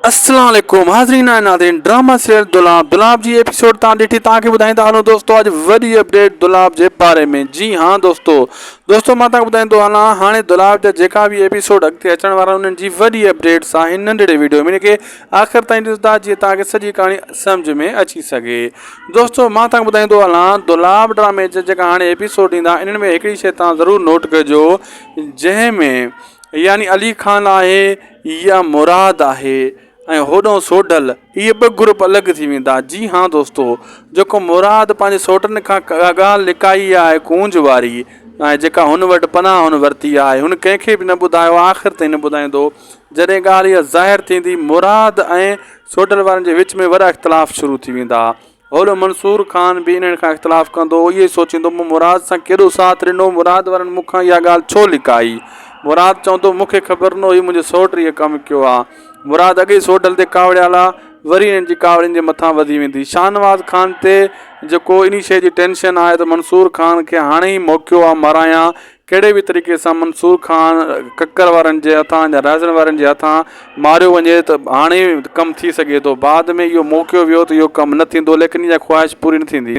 السلام عليڪم حاضرين ۽ ناظرين ڊراما سيريل دولاب دولاب جي ايپيسوڊ تان ڏٺي تان کي ٻڌائيندا هلون دوستو اڄ وڏي اپڊيٽ دولاب جي باري ۾ جي ها دوستو دوستو مان تان ٻڌائيندو هلان هاڻي دولاب جا جيڪا به ايپيسوڊ اڳتي اچڻ وارا انهن جي وڏي اپڊيٽس آهن ننڍڙي ويڊيو ۾ کي آخر تائين ڏسندا جيئن تان کي سڄي ڪهاڻي سمجھ ۾ اچي سگهي دوستو مان تان ٻڌائيندو هلان دولاب ڊرامي جا جيڪا هاڻي ايپيسوڊ ايندا انهن ۾ هڪڙي شي تان ضرور نوٽ ڪجو جنهن ۾ يعني علي خان آهي يا مراد آهي ۽ هوڏهون سوڍل اهي ٻه گروپ الڳ ٿي ويندا جي ها دوستو جيڪو مراد پنهنجي سوٽن کان ڳالهه لڪائي آهي ڪونج واري ۽ جيڪا هن وٽ پناهه هن ورتي آهي هن ڪنهن کي به نه ٻڌايو آخر تائين نه ٻڌائيندو جڏهن ڳالهه اها ظاهر ٿيندي مراد ۽ سوڍل وارن جي وچ ۾ وڏا اختلاف شروع ٿي ويندا هوڏو منصور خان به انهن کان اختلاف ڪندو هو، اهو سوچيندو مون مراد سان ڪيڏو ساٿ ڏنو، مراد وارن مون کان اها ڳالهه ڇو لڪائي؟ مراد چوندو مون کي خبر نه هئي منهنجي سئوٽ اهو ڪم ڪيو آ. مراد اڳ ئي سوڍل تي ڪاوڙيل آ، وري انهن جي ڪاوڙ ان جي مٿان وڌي ويندي. شاهنواز خان تي جيڪو انهي شيء جي ٽينشن آهي ته منصور خان کي هاڻي ئي موقعو آ مارايان، ڪهڙي به طريقي سان منصور خان ڪڪر وارن جي هٿان يا رهزن وارن جي هٿان ماريو وڃي ته هاڻي ڪم ٿي سگهي ٿو بعد ۾ اهو موقعو ويو ته اهو ڪم نه ٿيندو ليڪن اها خواهش پوري نه ٿيندي.